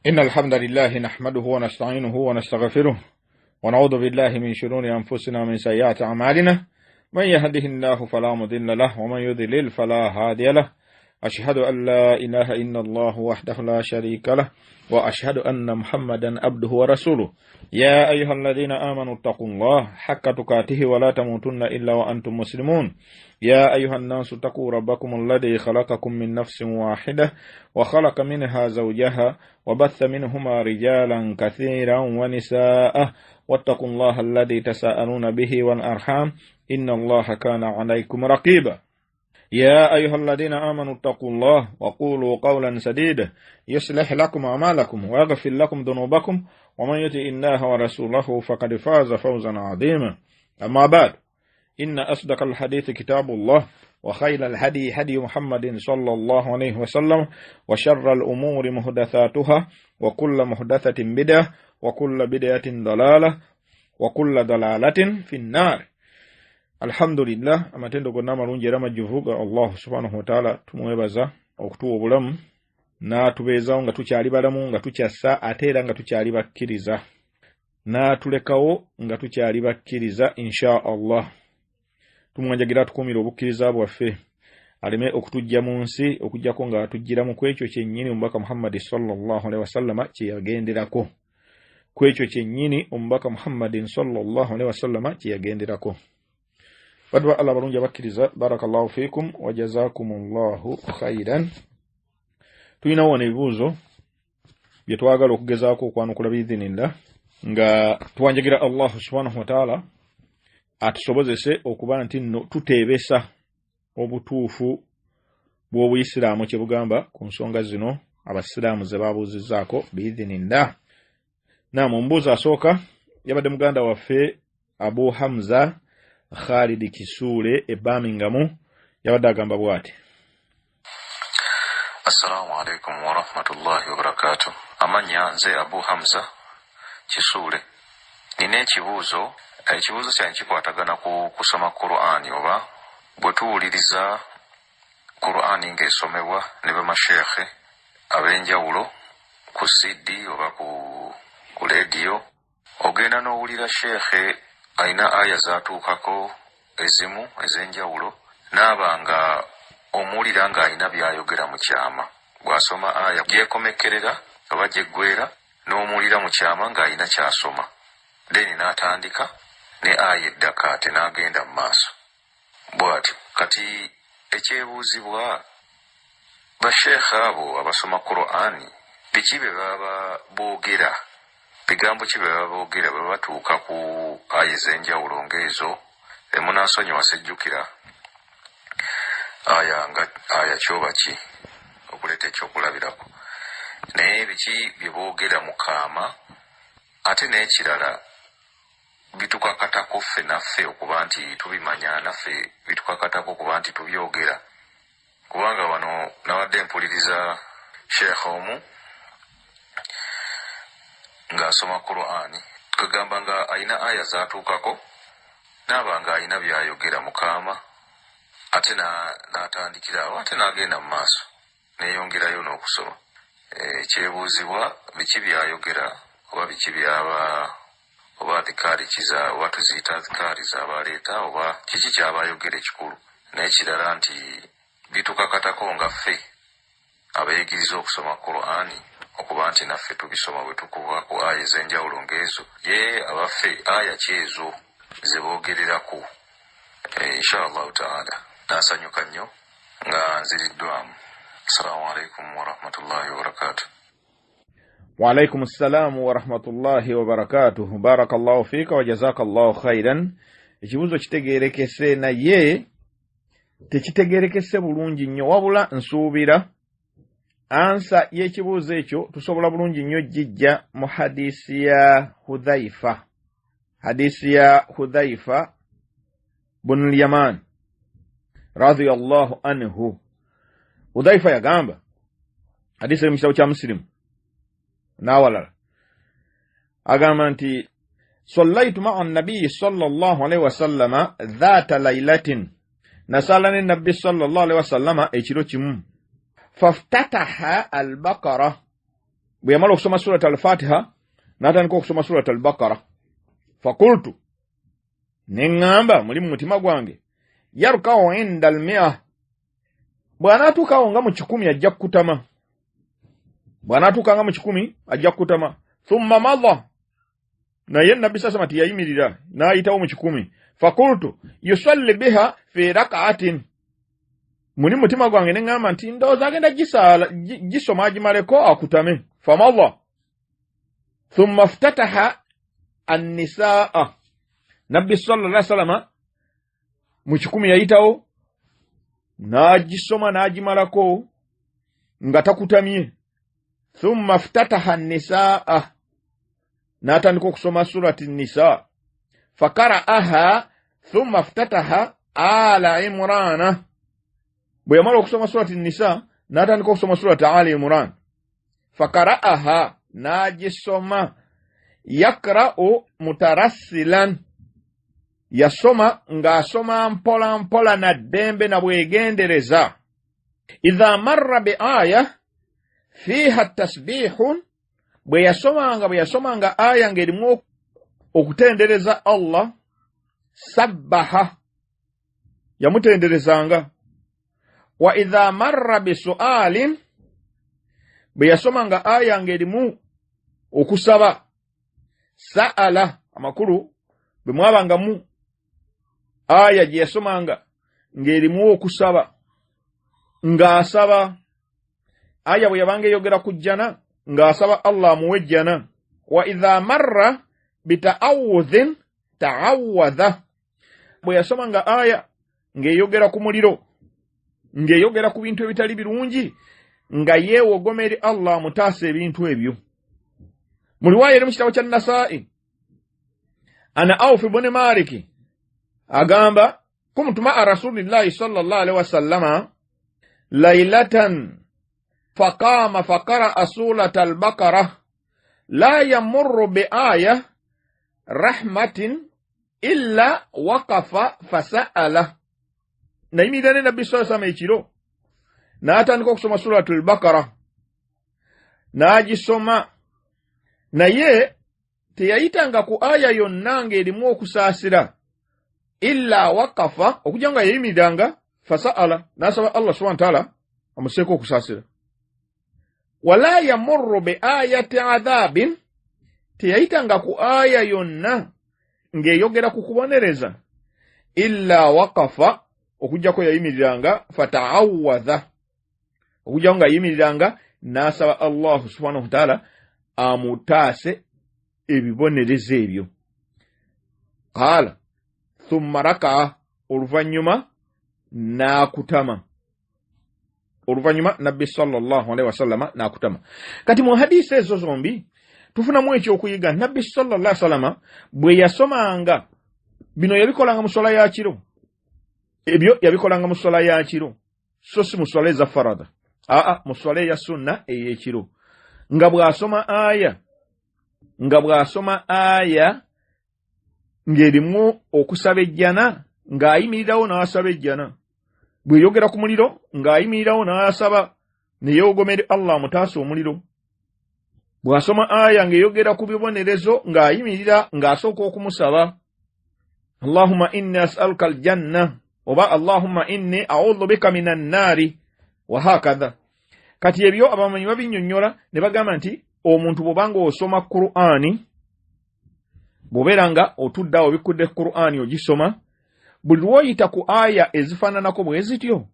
إن الحمد لله نحمده ونستعينه ونستغفره ونعوذ بالله من شرور أنفسنا ومن سيئات أعمالنا، من يهده الله فلا مضل له ومن يضلل فلا هادي له، أشهد أن لا إله إلا الله وحده لا شريك له، وأشهد أن محمدا عبده ورسوله. يا أيها الذين آمنوا اتقوا الله حق تقاته ولا تموتن إلا وأنتم مسلمون. يا أيها الناس اتقوا ربكم الذي خلقكم من نفس واحدة وخلق منها زوجها وبث منهما رجالا كثيرا ونساء، واتقوا الله الذي تساءلون به والأرحام إن الله كان عليكم رقيبا. يا أيها الذين آمنوا اتقوا الله وقولوا قولا سديدا يصلح لكم أعمالكم ويغفر لكم ذنوبكم، ومن يطع الله ورسوله فقد فاز فوزا عظيما. أما بعد، إن أصدق الحديث كتاب الله، وخير الهدي هدي محمد صلى الله عليه وسلم، وشر الأمور محدثاتها، وكل محدثة بدعة، وكل بدعة ضلالة، وكل ضلالة في النار. Alhamdulillah, amatendo gonna amalungi era amajjuvu ga Allah subhanahu wataala. Tumwebaza okutuwa obulamu n'atubeezawo nga tukyali balamu, nga tukyassa, ate era nga tukyali bakkiriza, n'atulekawo nga tukyali bakkiriza insha Allah. Tumwanjagira atukuumire obukkiriza bwaffe, aleme okutujja mu nsi okuggyako nga atuggyiramu ku ekyo kyennyini omubaka Muhammadi sallallahu alaihi wasallama kye yagenderako, ku ekyo kyennyini omubaka Muhammadin sallallahu alaihi wasallama kye yagenderako. Baddu ba Allah abalungi abakkiriza, barakallahu fiikum wa jazakumullahu khairan. Tulinawo wano ebibuuzo bye twagala okugezaako okwanukula biidhinillah, nga tuwanjagira Allah subhanahu wataala atusobozese okuba nti nno tuteebesa obutuufu bw'obuyisiraamu kye bugamba ku nsonga zino abasiraamu ze babuuzizzaako biidhinillah. Naam, omubuuzi asooka yabadde muganda waffe Abu Hamza Khalid Kisuule e Birmingham, yabadde agamba bw'ati: Assalamu alaikum warahmatullahi wabarakatuh. Amannya nze Abu Hamza Kisuule. Nina ekibuuzo. Ekibuuzo kyange kikwatagana ku kusoma Qur'ani, oba bwe tuwuliriza Qur'ani ng'esomebwa ne bamasheekhe ab'enjawulo ku CD oba ku leediyo, ogenda n'owulira sheekhe alina aya z'atuukako ezimu ez'enjawulo, n'aba nga omuwulira ng'alina by'ayogera mu kyama. Bw'asoma aya gyekomekkerera oba gyeggwera, n'omuwulira mu kyama ng'alina ky'asoma, then n'atandika ne aya eddako ate n'agenda mu maaso bw'atyo. Kati ekyebuuzibwa, basheekhe abo abasoma Qur'ani biki bye baba boogera, bigambo ki bye baba boogera bwe batuuka ku aya ez'enjawulo ng'ezo? Emunaasonyiwa sejjukira aya nga aya kyoba ki okuleeta ekyokulabirako, naye biki bye boogera mu kaama? Ate n'ekirala, bitukakatako ffe naffe okuba nti tubimanya, naffe bitukakatako okuba nti tubyogera? Kubanga wano nabadde mpuliriza sheekha omu ng'asoma Qur'ani, kagamba nga alina aya z'atuukako n'aba nga alina by'ayogera mu kaama, ate n'atandikira awo, ate n'agenda mu maaso neeyongerayo n'okusoma. Ekyebuuzibwa, biki by'ayogera, oba biki byaba, oba adhikaari kiza, oba tuziyita adhikaari z'aba aleeta, oba kiki ky'aba ayogera ekikulu? N'ekirala nti bitukakatako nga ffe abayigiriza okusoma Qur'ani okuba nti naffe tubisoma bwe tukuba ku aya ez'enjawulo ng'ezo? Ye abaffe, aya ki ezo ze boogererako? Insha Allahu taala nasanyuka nnyo nga nziriddwamu. Assalamu alaikum warahmatullahi wabarakatuh. Waalaikum ssalaamu warahmatullahi wabarakatuh. Barakallahu fiika wa jazakallahu khairan. Ekibuuzo kitegeerekese, naye tekitegeerekese bulungi nnyo, wabula nsuubira answer y'ekibuuzo ekyo tusobola bulungi nnyo gijja mu hadisi ya Hudhaifa, hadisi ya Hudhaifa bunul Yaman radiyallahu anhu. Hudhaifa yagamba, hadisi eri mu kitabo kya Musilimu n'awalala, agamba nti sallaitu maa nabiyi sallallahu alaihi wasallama dhata lailatin, nasaala ne nabbi sallallahu alaihi wasallama ekiro kimu, faftataha albaqara, Bwe yamala okusoma Surat al-Fatiha n'atandika okusoma Surat al-Bakara. Fakultu, ne ŋŋamba muli mu mutima gwange, yarukau inda al-mia, bw'anaatuukawo nga mu 100 ajja kukutama, bw'anaatuuka nga mu 100 ajja kukutama. Thumma madha, naye Nabbi sasama tiyayimirira n'ayitawo mu 100. Fakultu yusalli biha fi rak'atin, muli mutima gwange ne ŋŋamba nti ndowooza agenda gisoma agimaleko akutame. Famadha thumma ftataha annisaa, Nabbi sallallahu alaihi wasallam mu 100 yayitawo n'agisoma n'agimalako nga takutamye. Thumma ftataha annisaa, n'atandika okusoma surati Nisa. Fakara'aha thumma ftataha ala Imrana, bwe yamala okusoma surati Nisa n'atandika okusoma surati Ali Imran. Fakara'aha, n'agisoma yakra'u mutarassilan, yasoma ng'asoma mpola mpola na ddembe na bwegendereza. Idha marra bi aya fiha tasbihun, bwe yasomanga aya ng'erimu okutendereza Allah, sabbaha, yamutenderezanga. Wa idha marra bi su'alin, bwe yasomanga aya ng'erimu okusaba, sa'ala, amakulu bwe mwabangamu aya gye yasomanga ng'erimu okusaba, ng'asaba. Aya bwe yabanga eyogera ku jjana, ng'asaba Allah amuwe ejjana. Wa idha marra bita'awudhin ta'awadha, bwe yasomanga aya ng'eyogera ku muliro, ng'eyogera ku bintu ebitali birungi, nga yeewogoma eri Allah amutaasa ebintu ebyo. Mu riwaaya eri mu kitabo kya Nasaa'i, ana Awf ibn Malik agamba, kumtu ma'a Rasulillahi sallallahu alaihi wasallama laylatan faqama faqara'a surata al-Baqara la yamurru bi aya rahmatin illa waqafa fasa'ala. Nayimirira ne Nabbi sallallahu alaihi wasallam ekiro n'atandika okusoma Suratul Baqara n'agisoma, naye teyayitanga ku aya yonna ng'erimu okusaasira, illa waqafa, okujja nga yayimiriranga, fasa'ala, n'asaba Allah subhanahu wa ta'ala amuseeko okusaasira. Wala yamurru bi ayati adhabin, teyayitanga ku aya yonna ng'eyogera ku kubonereza, illa waqafa, okujjako yayimiriranga, fata'awadha, okujjako nga yayimiriranga n'asaba Allah subhanahu wa ta'ala amutaase ebibonerezo ebyo. Qaala thumma raka'a, oluvannyuma n'akutama. Oluvannyuma Nabbi sallallahu alaihi wasallama n'akutama. Kati mu hadisi ezo zombi tufunamu ekyokuyiga. Nabbi sallallahu alaihi wasallama bwe yasomanga bino yabikolanga mu swala ya kiro, ebyo yabikolanga mu swala ya kiro, so si mu swala eza farada, aa mu swala eya sunna ey'ekiro, nga bw'asoma aya, nga bw'asoma aya ng'erimu okusaba ejjana, ng'ayimirirawo n'asaba ejjana. Bw'eyogera ku muliro, ng'ayimirirawo n'asaba ne yeewogoma eri Allah amutaasa omuliro. Bw'asoma aya ng'eyogera ku bibonerezo, ng'ayimirira ng'asooka okumusaba, Allahumma inni as'aluka aljanna, oba Allahumma inni a'udhu bika minan naari, wa hakadha. Kati ebyo abamanyi babinnyonnyola ne bagamba nti omuntu bw'obanga osoma Qur'ani, bw'obeera nga otudde awo obikkudde Qur'ani ogisoma, buli lw'oyita ku aya ezifaananako bwe zityo,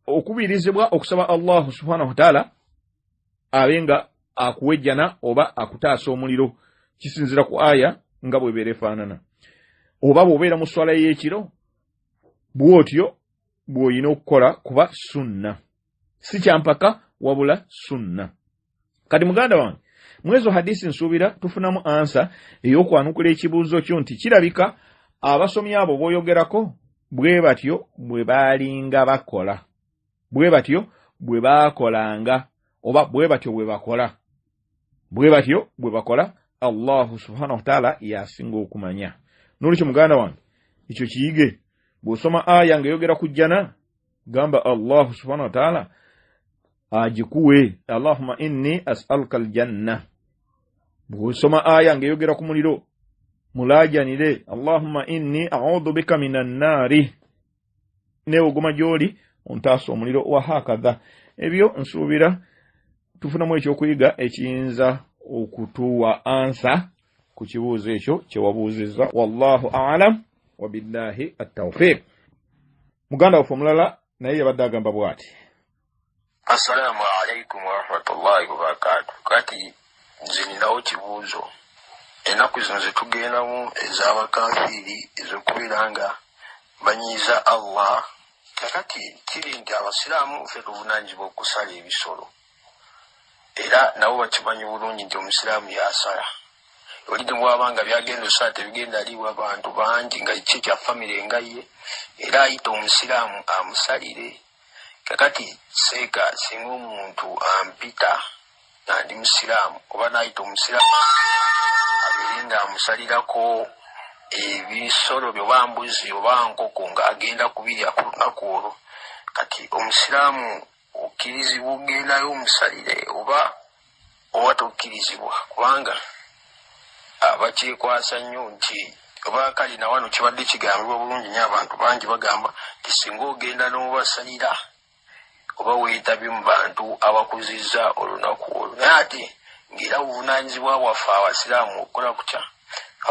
okubirizibwa okusaba Allah subhanahu wa ta'ala abe nga akuwa ejjana oba akutaasa omuliro, kisinziira ku aya nga bw'ebeera efaanana. Oba bw'obeera mu swala ey'ekiro, bw'otyo bw'olina okukola, kuba sunna, si kyampaka wabula sunna. Kati muganda wange, mu ezo hadisi nsuubira tufunamu ansa ey'okwanukula ekibuuzo kyo nti kirabika abasomi abo b'oyogerako bwe batyo bwe baalinga bakola, bwe batyo bwe baakolanga, oba bwe batyo bwe bakola, bwe batyo bwe bakola. Allahu subhanahu wa ta'ala yasinga okumanya. N'olwekyo muganda wange, ekyo kiyige. Bw'osoma aya ng'eyogera ku jjana, gamba Allahu subhanahu wa ta'ala Agikuwe. Allahumma inni as'aluka aljanna. Bw'osoma aya ng'eyogera ku muliro, mulaajanire, Allahumma inni a'udhu bika minan naari, neewogoma gy'oli ontaasa omuliro, wahakadha. Ebyo nsuubira tufunamu ekyokuyiga ekiyinza okutuwa ansa ku kibuuzo ekyo kye wabuuzizza. Wallahu a'lam wa billahi at-tawfiq. Muganda waffe omulala naye yabadde agamba bw'ati: Assalamu alaikum warahmatullahi wabarakatuh. Kati nze ninawo kibuuzo. Ennaku zino zetugendamu ez'abakafiiri ez'okubeera nga banyiiza Allah, kakati kiri nti abasiraamu ffe tuvunaanyizibwa okusala ebisolo, era nabo bakimanyi bulungi nti omusiraamu yasala. Oli ne bw'aba nga byagenda osala tebigenda liibwa bantu bangi nga ki kya famire nga ye, era ayita omusiraamu amusalire. Kakati seeka singa omuntu ampita nga ndi musiraamu oba n'ayita omusiraamu abeere nga amusalirako ebisolo bye oba mbuzi oba nkoko ng'agenda kubirya ku lunaku olwo, kati omusiraamu okkirizibwa ogendayo omusalire oba tokkirizibwa? Kubanga bakyekwasa nnyo nti oba kale na wano kibadde kigambibwa bulungi nnyo, abantu bangi bagamba nti singa ogenda n'obasalira oba weetabye mu bantu abakuzizza olunaku olwo. Naye ate ng'era buvunaanyizibwa bwaffe abasiraamu okukola kutya?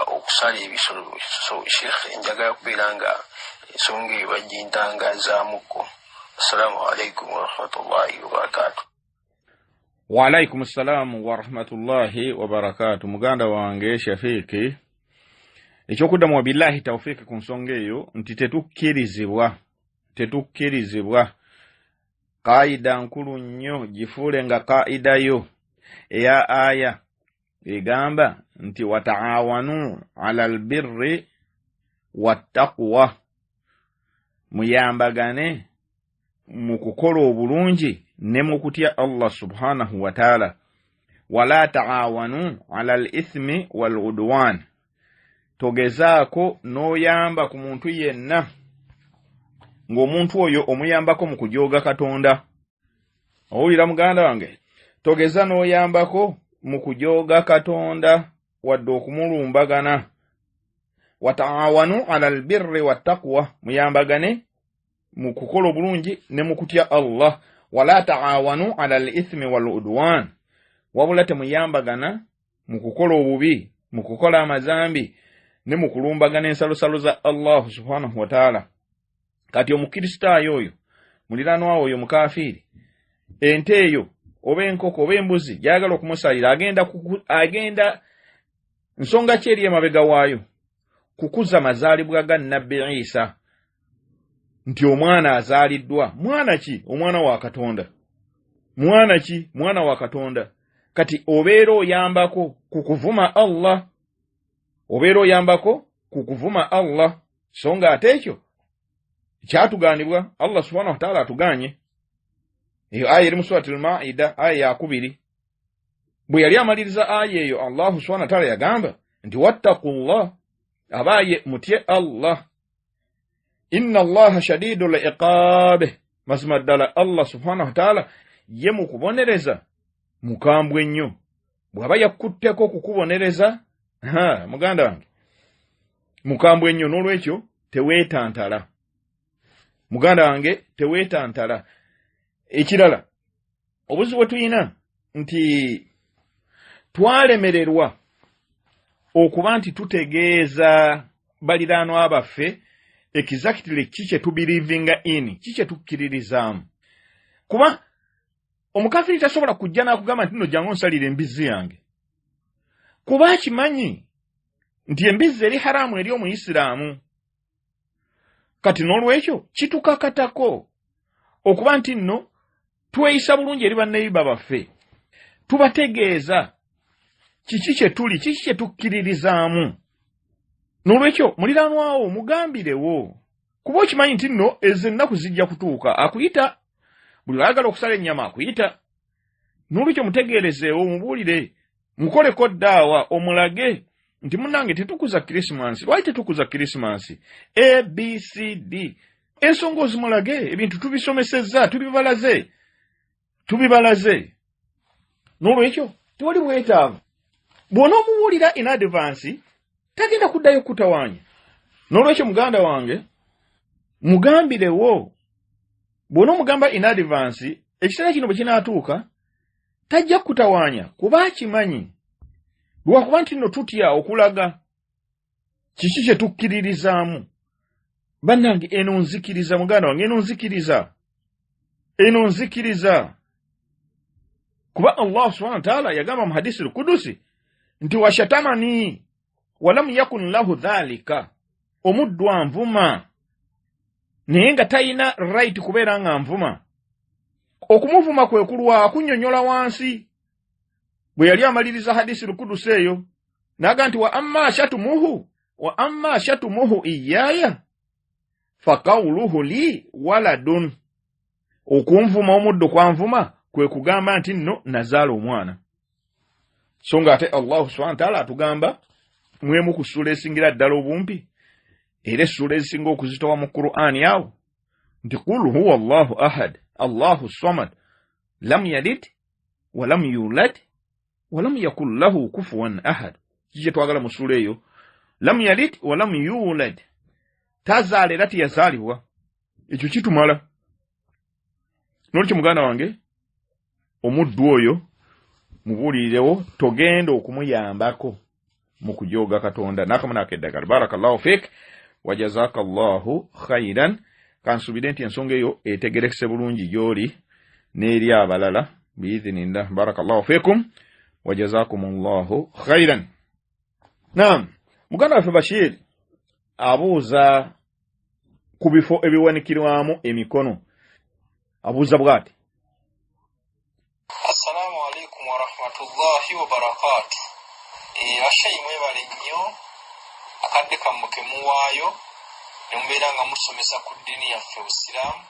Okusala ebisolo. So Sheikh, njagala kubeera nga ensonga eyo bagintangazaamuko. Assalamu alaikum warahmatullahi wabarakatuh. Waalaikum ssalaamu warahmatullahi wabarakatu. Muganda wange Shafiiki, ekyokuddamu wabillahi tawfiiki ku nsonga eyo nti tetukkirizibwa, tetukkirizibwa. Kaida nkulu nnyo, gifuule nga kaida yo eya aya egamba nti wataawanu ala albirri wattaqwa, muyambagane mu kukola obulungi ne mu kutya Allah subhanahu wa taala. Wala taawanu ala al ithmi wal udwan, togezaako n'oyamba ku muntu yenna ng'omuntu oyo omuyambako mu kujooga Katonda. Owulira muganda wange? Togeza n'oyambako mu kujooga Katonda wadde okumulumbagana. Wataawanu ala albirri wattaqwa, muyambagane mu kukola obulungi ne mu kutya Allah. Wala taawanu ala al ithmi wal udwan, wabula temuyambagana mu kukola obubi, mu kukola amazambi ne mu kulumbagana ensalosalo za Allah subhanahu wa taala. Kati omukristaayo oyo, muliraanwa oyo mukafiiri, ente eyo oba enkoko oba embuzi gy'ayagala okumusalira, agenda nsonga ki eri emabega waayo? Kukuza mazaalibwa ga Nabbi Isa, nti omwana azaaliddwa. Mwana ki? Omwana wa Katonda. Mwana ki? Mwana wa Katonda. Kati obeera oyambako ku kuvuma Allah, obeera oyambako ku kuvuma Allah, so nga ate ekyo kyatugaanibwa. Allah subhanahu wa taala atuganye. Eyo aya eri mu Suratul Maida, aya yakubiri. Bwe yali amaliriza aya eyo, Allahu subhanahu wa taala yagamba nti wattaqullah, abaye mutye Allah, inna Allaha shadidul iqabe, mazima ddala Allah subhanahu wa taala ye mu kubonereza mukambwe nnyo. Bw'aba yakutteko okukubonereza, muganda wange, mukambwe nnyo. N'olwekyo teweetantala, muganda wange, teweetantala. Ekirala, obuzibu bwe tulina nti twalemererwa okuba nti tutegeeza baliraanwa baffe exactly ki kye tubelievinga in, ki kye tukkiririzaamu. Kuba omukafiri tasobola kujja n'akugamba nti nno jangu onsalire embizzi yange, kuba akimanyi nti embizzi eri haramu eri omuyisiraamu. Kati n'olwekyo kitukakatako okuba nti nno tweyisa bulungi eri banneyiba baffe, tubategeeza kiki kye tuli, kiki kye tukkiririzaamu. N'olwekyo muliraanwawo mugambirewo, kuba okimanyi nti nno ezo ennaku zijja kutuuka, akuyita buli lwayagala okusala ennyama akuyita. N'olwekyo mutegeerezeewo, mubuulire, mukoleko ddaawa, omulage nti munnange tetukuza Kirisimansi. Lwaki tetukuza Kirisimansi? A, B, C, D. Ensonga ozimulage, ebintu tubisomesezza, tubibalaze. Tubibalaze. N'olwekyo tewali bwetaavu. Bw'onoomubuulira in advance, tagenda kuddayo kutawaanya. N'olwekyo muganda wange, mugambirewo. Bw'onoomugamba in advance, ekiseera kino bwe kinaatuuka, tajja kutawaanya kuba akimanyi. Lwakuba nti nno tutya okulaga kiki kye tukkiririzaamu. Bannange, eno nzikiriza, muganda wange, eno nzikiriza. Eno nzikiriza. Kuba Allah subhanahu wa ta'ala yagamba mu hadisi al-Qudusi nti washatamani walam yakun lahu dhalika, omuddu anvuma naye nga talina right kubeera nga nvuma. Okumuvuma kwe kulwa kunnyonnyola wansi. Bwe yali amaliriza hadisi al-Qudusi eyo n'agamba nti wa amma shatumuhu iyaya faqawluhu li waladun, okunvuma omuddu kwanvuma kwe kugamba nti nno nazaala omwana. So nga ate Allah subhanahu wa ta'ala atugamba mwemu ku ssuula esingira ddala obumpi era essuula ezisinga okuzitowa mu Qur'ani awo nti qul huwa Allahu ahad Allahu samad lam yalid wa lam yulad wa lam yakul lahu kufuwan ahad. Kiki twagala mu ssuula eyo? Lam yalid wa lam yulad, tazaala era teyazaalibwa. Ekyo kitumala. N'olwekyo muganda wange, omuddu oyo mubuulirewo, togenda okumuyambako mu kujooga Katonda. N'akamu n'akeddagala. Barakallahu fiik wa jazakallahu khairan. Kansuubire nti ensonga eyo etegerekese bulungi gy'oli n'eri abalala biidhinillah. Barakallahu fiikum wa jazakumullahu khairan. Naam, muganda waffe Bashir abuuza ku bifo ebiwanikirwamu emikono. Abuuza bw'ati: Assalamu alaikum warahmatullahi wabarakatuh. Bashayi mwebale nnyo akadde kammwe ke muwaayo ne mubeera nga musomesa ku ddiini yaffe Obusiraamu.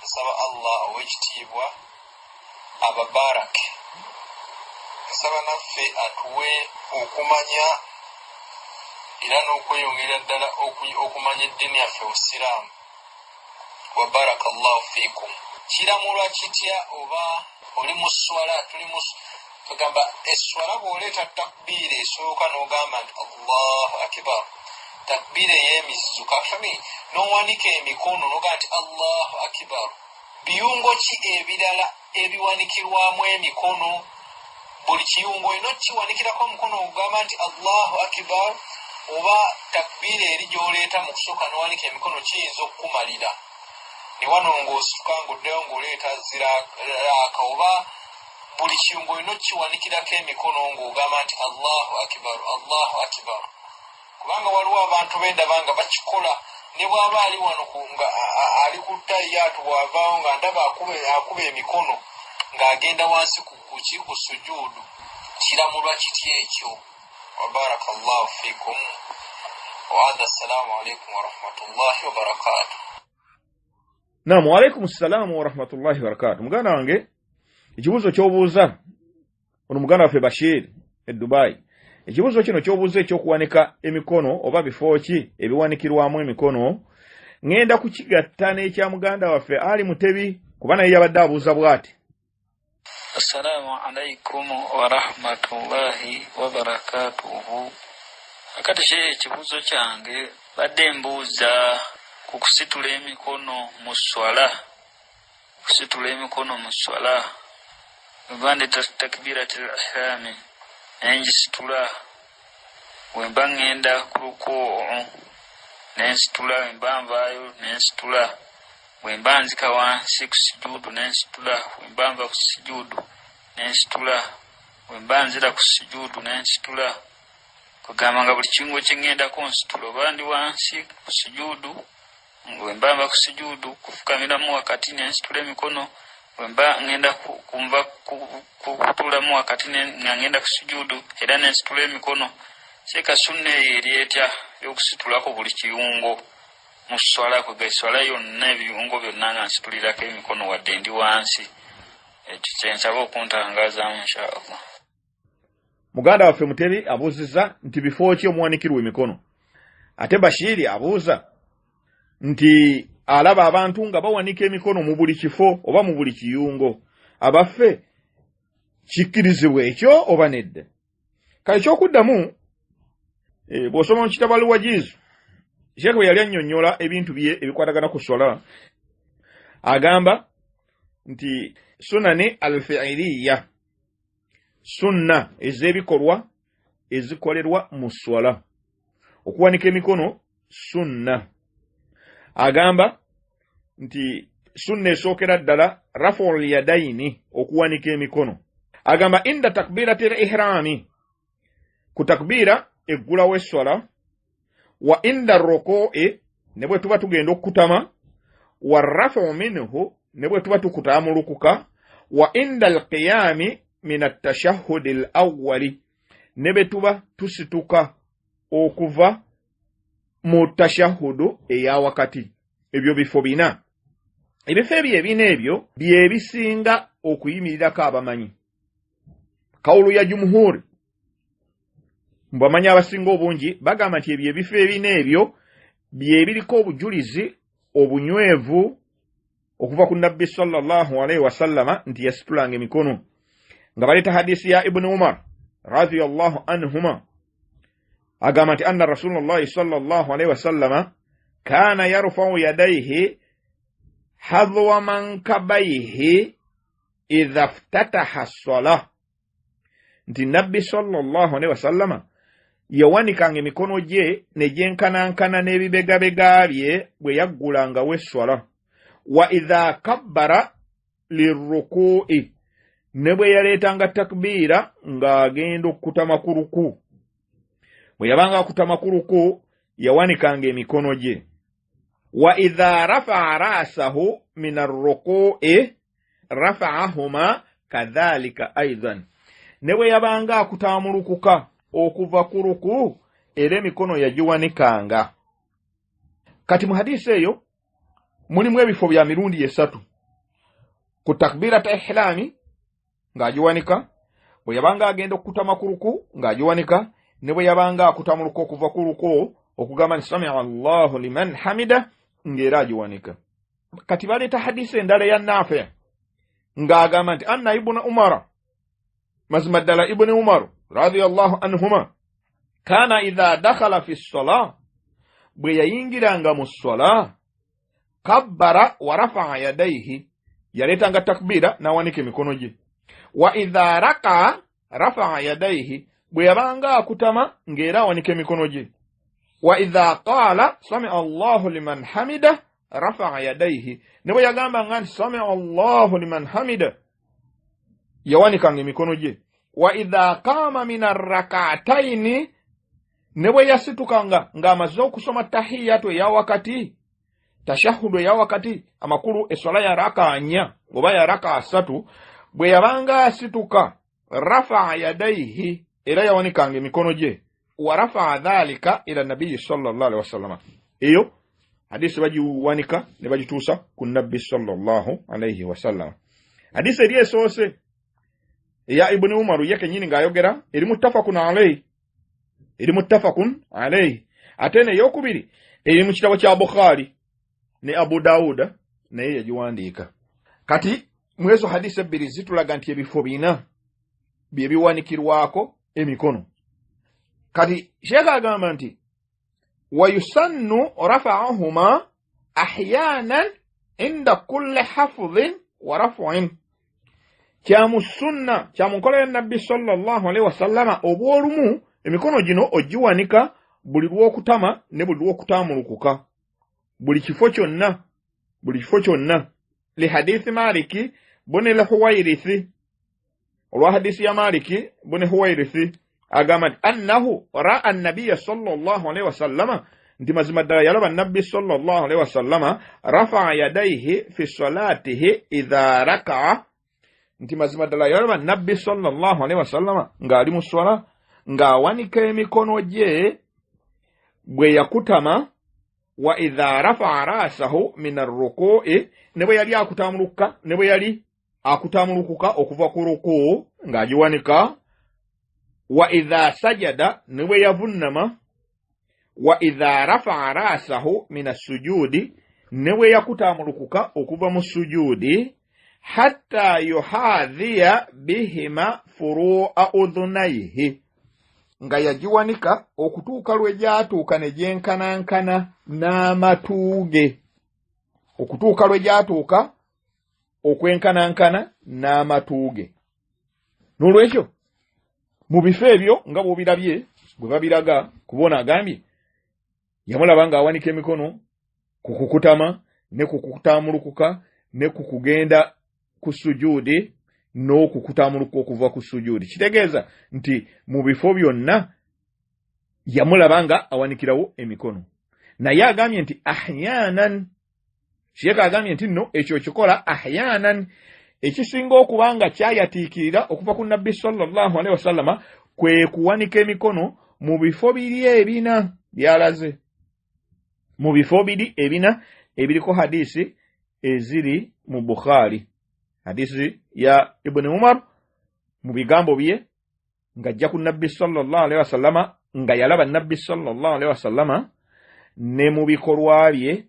Nsaba Allah ow'ekitiibwa ababarake. Nsaba naffe atuwe okumanya era n'okweyongera ddala okumanya eddiini yaffe Obusiraamu. Wa barakallahu fiikum. Kiramulwa kitya oba oli mu sswala? Tuli mu tugamba esswala bw'oleeta takbiira esooka n'ogamba nti Allahu akbar, takbiira ey'emizizo, kakati n'owanika emikono n'ogamba nti Allahu akbar. Biyungo ki ebirala ebiwanikirwamu emikono? Buli kiyungo olina okukiwanikirako omukono ogamba nti Allahu akbar, oba takbiira eri gy'oleeta mu kusooka n'owanika emikono kiyinza okukumalira. Ne wano ng'osituka ng'oddayo ng'oleeta ziraaka, oba buli kiyungo olina okukiwanikirako emikono ng'ogamba nti Allahu akbar, Allahu akbar. Kubanga waliwo abantu bendaba nga bakikola ne bw'aba ali wano nga ali ku ttayiyaatu, bw'avaawo nga ndaba akuba emikono ng'agenda wansi ku sujuudu. Kiramulwa kitya ekyo? Wa barakallahu fiikum wa hadha. Assalamu alaikum warahmatullahi wabarakatuh. Naam, wa alaikum ssalamu wa rahmatullahi wa barakatuh. Muganda wange, ekibuuzo ky'obuuza ono muganda waffe Bashir e Dubai, ekibuuzo kino ky'obuuza ekyokuwanika emikono oba bifo ki ebiwanikirwamu emikono, ŋŋenda kukigatta n'ekya muganda waffe Ali Mutebi, kuba naye yabadde abuuza bw'ati: Assalamu alaikum warahmatullahi wabarakatuhu. Akati she ekibuuzo kyange badde mbuuza ku kusitula emikono mu sswala. Kusitula emikono mu sswala, bwe ndeeta takbiratul ihrami nengisitula, bwe mba ŋŋenda ku rukuu nensitula, bwe mba nvaayo nensitula, bwe mba nzika wansi ku sujuudu nensitula, bwe mba nva ku sujuudu nensitula, bwe mba nzira ku sujuudu nensitula. Kugamba nga buli kiyungo kye ŋŋendako nsitula, oba ndi wansi ku sujuudu, bwe mba nva ku sujuudu kufukamiramu wakati nensitula emikono, bwe mba ŋŋenda kunva kutuulamu wakati nga ŋŋenda ku sujuudu era nensitula emikono. Seeka sunna eyo eri etya y'okusitulako buli kiyungo mu sswala? Kwega esswala yonna ebiyungo byonna nga nsitulirako emikono wadde ndi wansi. Ekyo kye nsaba okuntangazaamu insha Allah. Muganda waffe Mutebi abuuzizza nti bifo ki omuwanikirwa emikono, ate Bashiri abuuza nti alaba abantu nga bawanika emikono mu buli kifo oba mu buli kiyungo. Abaffe, kikkirizibwa ekyo oba nedda? Kale ekyokuddamu, bw'osoma mu kitabo Al-Wajiz, Sheikh bwe yali annyonnyola ebintu bye ebikwatagana ku swala, agamba nti sunani al-fi'iliya, sunna ez'ebikolwa ezikolerwa mu swala, okuwanika emikono sunna. Agamba nti sunna esookera ddala raful yadaini, okuwanika emikono. Agamba inda takbiratil ihrami, ku takbira eggulawo esswala, wa inda ruku'i, ne bwe tuba tugenda okukutama, wa rafu minhu, ne bwe tuba tukutamulukuka, wa inda alqiyami min atashahhudi alawwali, ne bwe tuba tusituka okuva mu tashahudu eya wakati. Ebyo bifo bina. Ebifo ebyo ebina ebyo bye bisinga okuyimirirako abamanyi. Kawulu ya jumhuri, mbamanyi abasinga obungi bagamba nti ebyo ebifo ebina ebyo bye biriko obujulizi obunywevu okuva ku Nabbi sallallahu alaihi wasallama nti yasitulanga emikono, nga baleeta hadisi ya Ibn Umar radhiyallahu anhuma, agamba nti anna Rasulullahi sallallahu alaihi wasallama kana yarfau yadaihi hadwa mankabaihi idha ftataha ssalah, nti Nabbi sallallahu alaihi wasallama yawanikanga emikono gye ne gyenkanankana n'ebibegabega bye bwe yaggulangawo esswala, wa idha kabbara lirruku'i, ne bwe yaleetanga takbiira ng'agenda okukutama ku ruku. Bwe yabanga akutama ku ruku yawanikanga emikono gye. Wa idha rafa'a ra'sahu min arruku'i rafa'ahuma kadhalika aidan, ne bwe yabanga akutamulukuka okuva ku ruku era emikono yagiwanikanga. Kati mu hadisi eyo mulimu ebifo bya mirundi esatu: ku takbirata ihlami ng'agiwanika, bwe yabanga agenda okukutama ku ruku ng'agiwanika, ne bwe yabanga akutamuluka okuva ku ruku okugamba nti samia Allahu liman hamida ng'era agiwanika. Kati baleeta hadisi endala ya Nafi ng'agamba nti anna Ibnu Umara, mazima ddala Ibnu Umar radiyallahu anhuma, kana idha dakhala fi ssala, bwe yayingiranga mu ssala, kabbara wa rafaa yadaihi, yaleetanga takbira n'awanika emikono gye, wa idha rakaa rafaa yadaihi, bwe yabanga akutama ng'era awanika emikono gye, wa idha qaala samia Allahu liman hamida rafaa yadaihi, ne bwe yagambanga nti samia Allahu liman hamida yawanikanga emikono gye, wa idha qaama min arrakataini, ne bwe yasitukanga ng'amaze okusoma tahiyatu eya wakati, tashahudu eya wakati, amakulu esswala ya raka 4 oba ya raka 3, bwe yabanga asituka rafaa yadaihi, era yawanikanga emikono gye, wa rafaa dhalika ila nabiyyi sallallahu alaihi wasallam. Eyo hadisi bagiwanika ne bagituusa ku Nabbi sallallahu alaihi wasallam. Hadisi eri esoose eya Ibn Umar ye kennyini ng'ayogera eri muttafaqun alayhi, eri muttafaqun alayhi. Ate n'eyokubiri eri mu kitabo kya Bukhari ne Abu Dawuda naye yagiwandiika. Kati mu ezo hadisi ebbiri zitulaga nti ebifo bina bye biwanikirwako emikono. Kati Sheikh agamba nti wa yusannu rafa'uhuma ahyanan inda kulli hafdhin wa raf'in, kya mu sunna, kya mu nkola ya Nabbi sallallahu alaihi wasallama obw'olumu emikono gino ogiwanika buli lw'okutama ne buli lw'okutamulukuka, buli kifo kyonna, buli kifo kyonna. Li hadithi Maliki buni al-Huwairithi, olwa hadisi ya Maliki buni Huwairithi agamba nti annahu ra'a an-nabiyya sallallahu alaihi wasallama, nti mazima ddala yalaba Nabbi sallallahu alaihi wasallama rafa'a yadaihi fi salatihi idha raka'a, nti mazima ddala yalaba Nabbi sallallahu alaihi wasallama ng'ali mu swala ng'awanika emikono gye bwe yakutama, wa idha rafa'a ra'sahu min arruku'i, ne bwe yali akutamuluka, ne bwe yali akutamulukuka okuva ku ruku ng'agiwanika, wa idha sajada, ne bwe yavunnama, wa idha rafa'a ra'sahu min assujudi, ne bwe yakutamulukuka okuva mu sujudi, Hatta yuhadhiya bihima furua udhunaihi, nga yagiwanika okutuuka lwe gyatuuka ne gyenkanankana n'amatu ge, okutuuka lwe gyatuuka okwenkanankana n'amatu ge. N'olwekyo mu bifo ebyo nga bw'obirabye bwe babiraga, kubona agambye yamulaba ng'awanika emikono ku kukutama ne ku kutamulukuka ne ku kugenda ku sujuudi n'okukutamuluka okuva ku sujuudi. Kitegeeza nti mu bifo byonna yamulaba nga awanikirawo emikono. Naye agambye nti ahyanan, Sheikh agambye nti nno ekyo kikola ahyanan, ekisinga okuba nga kyayatiikirira okuva ku Nabbi sallallahu alaihi wasallama kwe kuwanika emikono mu bifo biri ebina byalaze, mu bifo biri ebina ebiriko hadisi eziri mu Bukhari, hadisi ya Ibn Umar mu bigambo bye ng'ajja ku Nabbi sallallahu alaihi wasallama, nga yalaba Nabbi sallallahu alaihi wasallama, ne mu bikolwa bye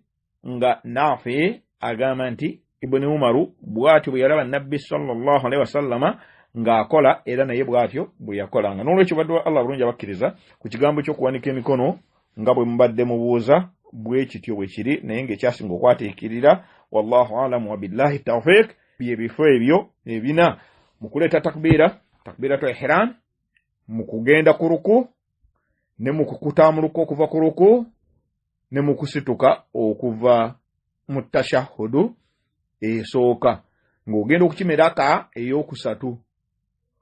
nga Nafi agamba nti Ibn Umaru bw'atyo bwe yalaba Nabbi sallallahu alaihi wasallama ng'akola, era naye bw'atyo bwe yakolanga. N'olwekyo baddu ba Allah bulungi abakkiriza, ku kigambo ky'okuwanika emikono nga bwe mubadde mubuuza, bwe kityo bwe kiri, naye ng'ekyasinga okwatiikirira, wallahu alamu wa billahi tawfiq, bye bifo ebyo ebina mu kuleeta takbiira, takbiiratu ihram, mu kugenda ku ruku, ne mu kukutamuluka okuva ku ruku, ne mu kusituka okuva mu tashahudu esooka, ng'ogenda okukima eraka eyokusatu,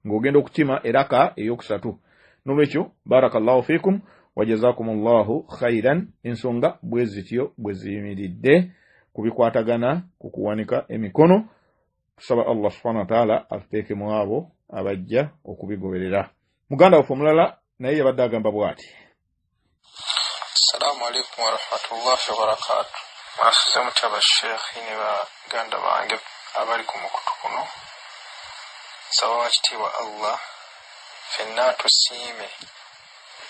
ng'ogenda okukima eraka eyokusatu. N'olwekyo barakallahu fikum wa jazakumullahu khairan. Ensonga bwe zityo bwe ziyimiridde ku bikwatagana ku kuwanika emikono. Tusaba Allah subhanahu wa ta'ala atuteeke mu abo abajja okubigoberera. Muganda waffe omulala naye yabadde agamba bw'ati: Assalamu alaikum warahmatullahi wabarakatuh. Mwasuze mutya basheekhi ne baganda bange abali ku mukutu kuno. Nsaba wakitiibwa Allah ffenna tusiime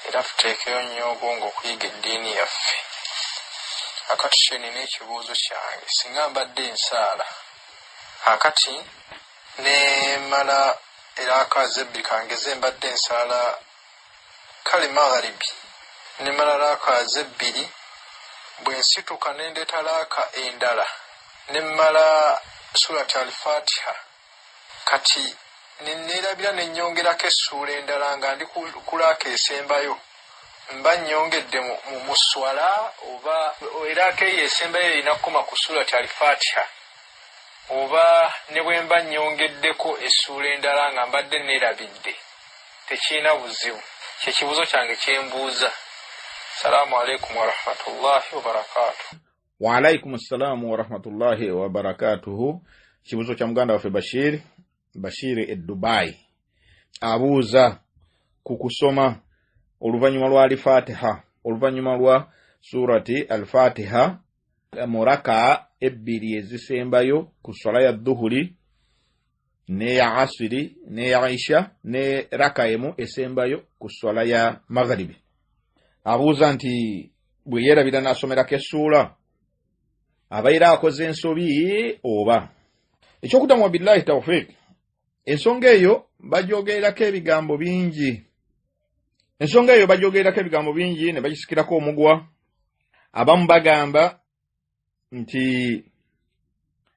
era tuteekeyo nnyo obwongo okuyiga eddiini yaffe. Akati kye nina ekibuuzo kyange, singa mbadde nsaala akati nemala eraaka ebbiri, kangeze mbadde nsaala kale magharibi nemala raaka ebbiri, bwe nsituka nendeeta raaka endala nemmala surati Alfatiha, kati neerabira nenyongerako essuula endala nga ndi ku raaka esembayo, mba nnyongedde mu swala oba eraaka eyo esembayo erina kukoma ku surati Alfatiha, oba ne bwe mba nnyongeddeko essuula endala nga mbadde neerabidde tekirina buzibu? Kyekibuuzo kyange kyembuuza. Salaamu alaikum warahmatullahi wabarakatuh. Waalaikum ssalaamu warahmatullahi wabarakatuhu. Kibuuzo kya muganda waffe Bashiri, Bashiri e Dubai, abuuza ku kusoma oluvannyuma lwa Alfatiha, oluvannyuma lwa surati Alfatiha mu raka ebbiri ezisembayo ku swala ya dhuhuri n'eya asiri n'eya isha ne raka emu esembayo ku swala ya magharibi. Abuuza nti bwe yeerabira n'asomerako essuula abaire akoze ensobi oba? Ekyokuddamu, wa billahi tawfiq, ensonga eyo bagyogererako ebigambo bingi, ensonga eyo bagyogererako ebigambo bingi ne bagisikirako omugwa. Abamu bagamba nti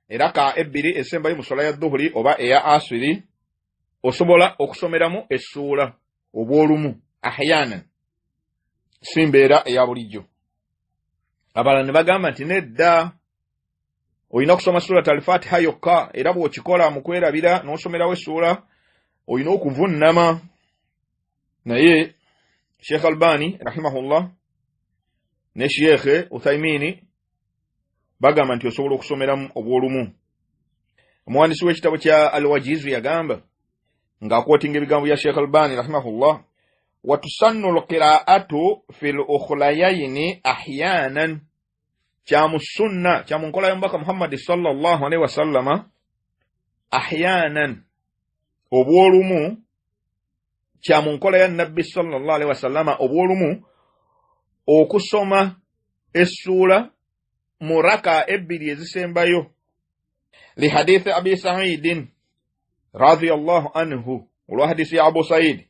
eraka ebbiri esembayo mu swala ya dhuhuri oba eya asiri osobola okusomeramu essuula obw'olumu ahyanan, si mbeera eya bulijjo. Abalala ne bagamba nti nedda, olina kusoma surat Alfatiha yokka, era bw'okikola mu kwerabira n'osomerawo essuula olina okuvunnama. Naye Sheikh Albani rahimahullah ne Sheikh Uthaimini bagamba nti osobola okusomeramu obw'olumu. Omuwandiisi w'ekitabo kya Alwajizu yagamba ng'akwotinga ebigambo bya Sheikh Albani rahimahullah, watusannu lqiraatu fi lukhulayaini ahyanan, kya mu sunna, kya mu nkola y'omubaka Muhammadi sallallahu alaihi wasallama, ahyanan obw'olumu, kya mu nkola ya Nabbi sallallahu alaihi wasallama obw'olumu okusoma essuula mu raka ebbiri ezisembayo. Lihadithi Abi Saidin radiyallahu anhu, olwa hadisi ya Abu Said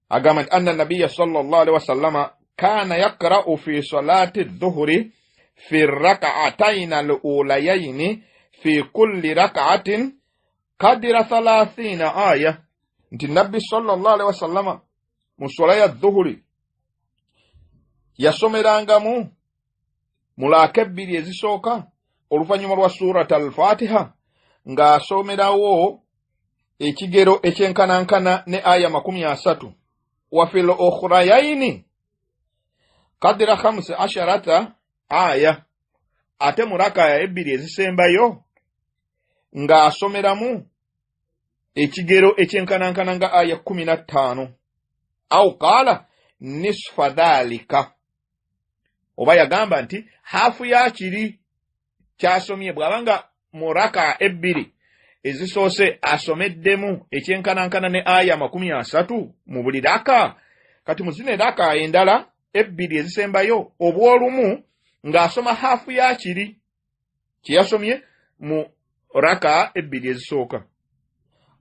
agamba nti anna nabiya sallallahu alaihi wasallama kana yaqra'u fi salati dhuhri fi rak'atayn al-ulayayn fi kulli rak'atin kadira 30 aya, nti nabbi sallallahu alaihi wasallama mu swala ya dhuhuri yasomerangamu mulaaka ebbiri ezisooka oluvannyuma lwa surat al-Fatiha ng'asomerawo ekigero ekyenkanankana ne aya 30, wa fil ukhrayaini kadira 15 aya, ate mu raka ebbiri ezisembayo ng'asomeramu ekigero ekyenkanankana nga aya 15, au qala nisfa dhalika, oba yagamba nti hafu ya kiri kyasomye. Bw'abanga mu raka ebbiri ezisoose asomeddemu ekyenkanankana ne aya 30 mu buli raka, kati mu zino raka endala ebbiri ezisembayo obw'olumu ng'asoma hafu ya kiri kye yasomye mu raka ebbiri ezisooka.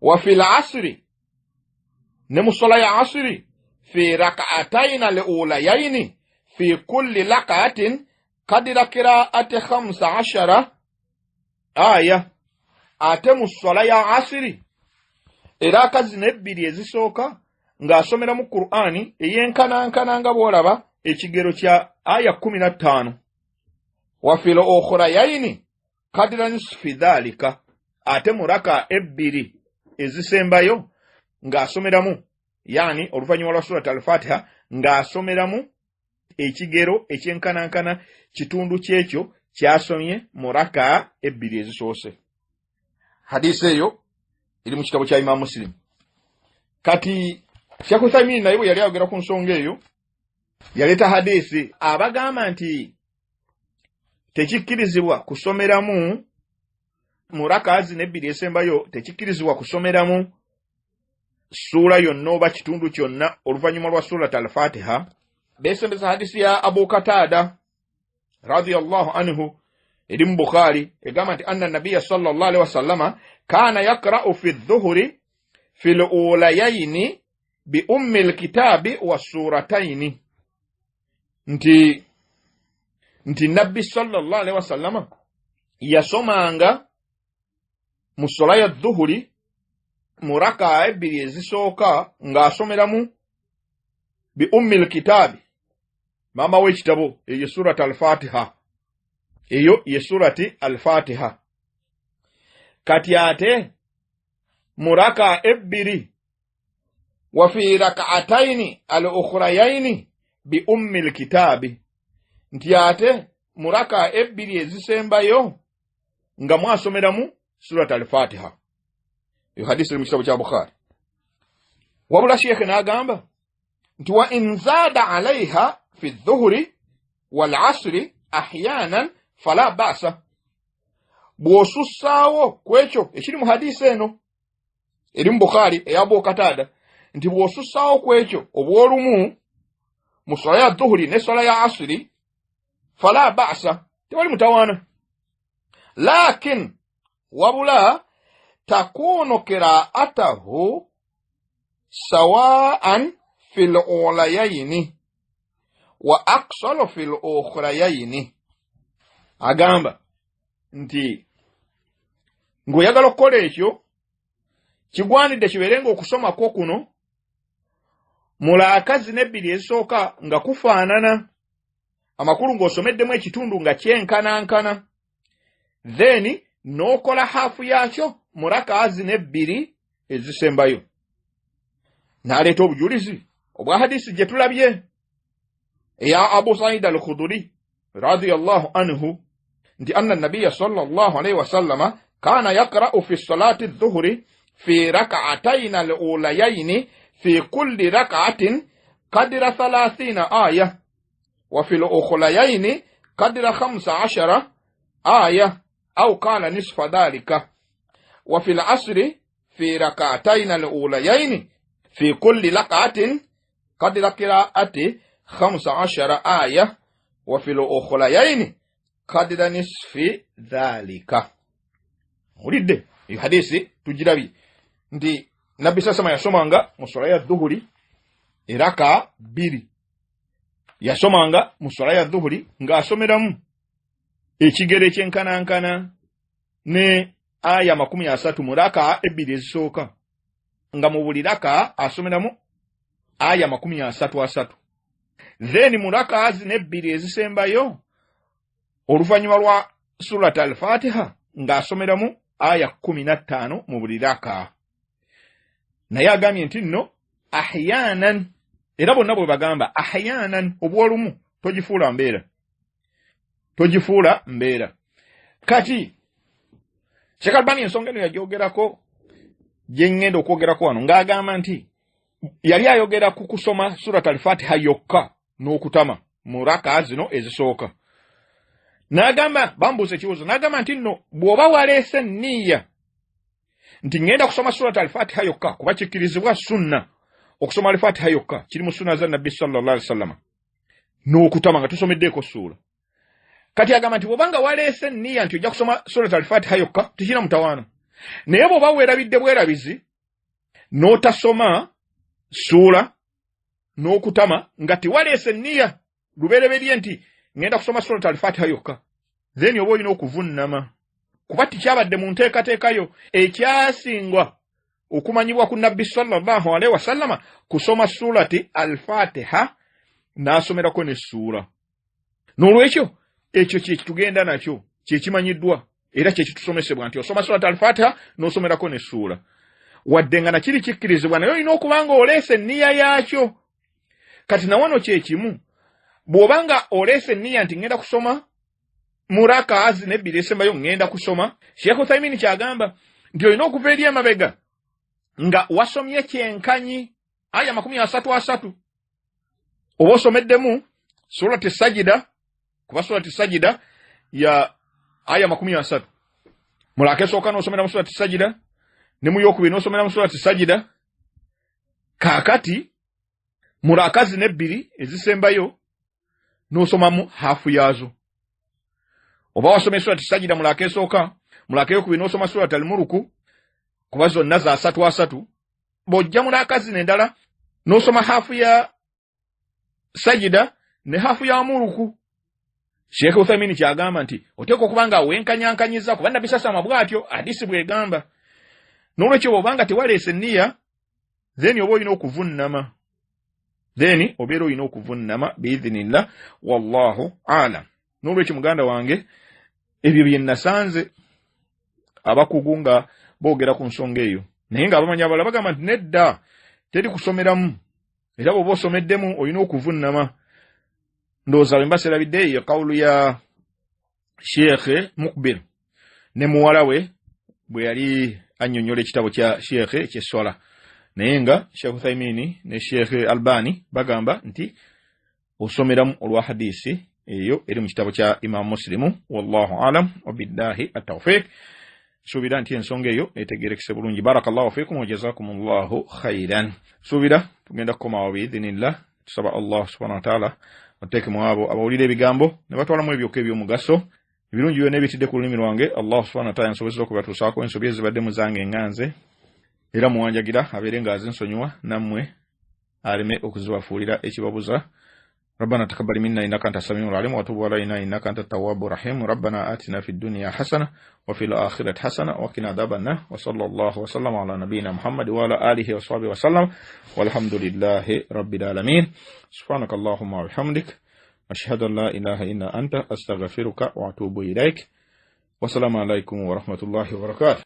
Wa fil asri, ne mu sola ya asiri, fi rak'atayn al-ulayayn fi kulli rak'atin kadira qira'ati 15 aya, ate mu sola ya asiri eraka zino ebbiri ezisooka ng'asomera mu Qur'ani eyenkanankana nga bw'olaba ekigero kya aya 15, wa fil ukhrayaini kadira nisfi dhalika, ate mu raka ebbiri ezisembayo ng'asomeramu, yani oluvannyuma lwa surat al-Fatiha ng'asomeramu ekigero ekyenkanankana kitundu kyekyo kyasomye mu raka ebbiri ezisoose. Hadisi eyo eri mu kitabo kya Imam Muslim. Kati Sheikh Uthaymeen naye bwe yali ayogera ku nsonga eyo yaleeta hadisi abagamba nti tekikkirizibwa kusomeramu mu raka zino ebbiri esembayo, tekikkirizibwa kusomeramu suula yonna oba kitundu kyonna oluvannyuma lwa surat al-Fatiha. Beesembeza hadisi ya Abu Katada radiyallahu anhu eri mu Bukhari egamba nti anna nabiya sallallahu alaihi wasallama kana yaqra'u fi dhuhri fi al-ulayaini bi ummi al-kitabi wa surataini, nti nabbi sallallahu alaihi wasallama yasomanga mu sola ya dhuhuri mu raka ebbiri ezisooka ng'asomeramu bi ummi al-kitabi, mama w'ekitabo, eyo surat al-Fatiha, eyo ye surati al-Fatiha. Kati ate mu raka ebbiri wa fi rak'ataini al-ukhrayaini bi ummi al-kitabi, nti ate mu raka ebbiri ezisembayo nga mwasomeramu surat al-Fatiha. Eyo hadisi eri mu kitabo kya Bukhari. Wabula Sheikh n'agamba nti wa in zada alaiha fi dhuhri wal asri ahyanan fala ba'sa, bw'osussaawo ku ekyo ekiri mu hadisi eno eri mu Bukhari eya Abu Katada, nti bw'osussaawo ku ekyo obw'olumu mu swala ya dhuhuri ne swala ya asiri fala ba'sa, tewali mutawaana. Lakin wabula takunu qira'atahu sawa'an fil ulayaini wa aqsalu fil ukhrayaini, agamba nti ng'oyagala okukola ekyo kigwanidde kibeere ng'okusoma kwo kuno mulaaka zino ebbiri ezisooka nga kufaanana, amakulu ng'osomeddemu ekitundu nga kyenkanankana, then n'okola hafu yakyo mu raka zino ebbiri ezisembayo. N'aleeta obujulizi obwa hadisi gye tulabye eya Abu Said al-Khuduri radiyallahu anhu nti anna nabiya sallallahu alaihi wasallama kana yaqra'u fi salati dhuhri fi rak'atayn al-ulayayn fi kulli rak'atin qadra 30 aya wa fi al-ukhrayayn qadra 15 aya au qala nisfa dhalika wa fi al-asri fi rak'atayn al-ulayayn fi kulli rak'atin qadra qira'ati 15 aya wa fi al-ukhrayayn qadra nisfi dhalika. Owulidde eyo hadisi tugirabye nti Nabbi sasama yasomanga mu swala ya dhuhuri eraka 2, yasomanga mu swala ya dhuhuri ng'asomeramu ekigere ekyenkanankana ne aya 30 mu raka 2 ezisooka, nga mu buli raka asomeramu aya 33. Then mu raka zino 2 ezisembayo oluvannyuma lwa Surat al-Fatiha ng'asomeramu aya 15 mu buli raka. Naye agambye nti nno ahyanan, era bonna bwe bagamba ahyanan, obwolumu togifuula mbeera, togifuula mbeera. Kati Sheikh Albani ensonga eno yagyogerako gye ŋŋenda okwogerako wano, ng'agamba nti yali ayogera ku kusoma Surat al-Fatiha yokka n'okutama mu raka zino ezisooka. N'agamba, bambuuza ekibuuzo, n'agamba nti nno bw'oba waleese nniya nti ŋŋenda kusoma Surat al-Fatiha yokka, kuba kikkirizibwa sunna okusoma al-Fatiha yokka, kiri mu sunna za Nabbi sallallahu alaihi wasallam, n'okutama nga tusomeddeeko ssuula. Kati agamba nti bw'obanga waleese nniya nti ojja kusoma Surat al-Fatiha yokka, tekirina mutawaana. Naye bw'oba weerabidde bwerabizi n'otasoma ssuula n'okutama nga tewaleese nniya lubereberye nti ŋŋenda kusoma Surat al-Fatiha yokka, then oba olina okuvunnama, kuba tikyabadde mu nteekateekayo. Ekyasingwa okumanyibwa ku Nabbi sallallahu alaihi wasallama kusoma Surati al-Fatiha n'asomerako n'essuula. N'olwekyo ekyo kye kitugenda nakyo, kye kimanyiddwa era kye kitusomesebwa nti osoma Surat al-Fatiha n'osomerako n'essuula, wadde nga nakiri kikkirizibwa, naye olina okuba nga oleese enniya yaakyo. Kati na wano kye kimu, bw'oba nga oleese enniya nti ŋŋenda kusoma mu raka zino 2 esembayo ŋŋenda kusoma, Sheikh Uthaymeen kyagamba nti olina okuva eri emabega nga wasomye kyenkanyi aya 33, oba osomeddemu Surati Sajida, kuba Surati Sajida ya aya 30. Mu raka esooka n'osomera mu Surati Sajida, ne mu yokubiri n'osomera mu Surati Sajida. Kaakati mu raka zino 2 ezisembayo n'osomamu hafu yaazo. Oba wasomye Surati Sajida mu raka esooka, mu raka eyokubiri n'osoma Surati al-Muluku, kuba zonna za 33. Bw'ojja mu raka zino endala n'osoma hafu ya Sajida ne hafu ya Muluku. Sheikh Uthaymeen kyagamba nti oteekwa okuba nga wenkanyankanyiza, kuba Nabbi sasama bw'atyo hadisi bw'egamba. N'olwekyo bw'obanga tewaleese nniya, then oba olina okuvunnama, then obeera olina okuvunnama biidhinillah, wallahu alam. N'olwekyo muganda wange, ebyo bye nasanze abakugu nga boogera ku nsonga eyo, naye ng'abamanyi abalala bagamba nti nedda, teri kusomeramu, era bw'oba osomeddemu olina okuvunnama. Ndowooza bwe mba serabidde eyo kawulu ya Sheikh Mukbir ne muwala we bwe yali annyonnyola ekitabo kya Sheikh eky'esswala, naye nga Sheikh Uthaymeen ne Sheikh Albani bagamba nti osomeramu olwa hadisi eyo eri mu kitabo kya Imam Muslimu. Wallahu alam wabillahi at-tawfiq. Suubira nti ensonga eyo etegeerekese bulungi. Barakallahu fikum wa jazakumullahu khairan. Suubira tugenda kukomawo biidhinillah. Tusaba Allah subhanahu wa ta'ala oteeke mu abo abawulira ebigambo ne batwalamu ebyokka eby'omugaso. Ebirungi byonna ebitidde ku lulimi lwange, Allah subhanahu wa ta'ala yansobozesa okubatuusaako ensobi ezibadde mu zange nga nze, era muwanjagira abeere ng'azinsonyiwa nammwe aleme okuzibafuulira ekibabuza. ربنا تقبل منا إنك أنت السميع العليم وتب علينا إنك أنت التواب الرحيم. ربنا آتنا في الدنيا حسنة وفي الآخرة حسنة وقنا عذاب النار. وصلى الله وسلم على نبينا محمد وعلى آله وصحبه وسلم، والحمد لله رب العالمين. سبحانك اللهم وبحمدك، أشهد أن لا إله إلا أنت، أستغفرك وأتوب إليك. والسلام عليكم ورحمة الله وبركاته.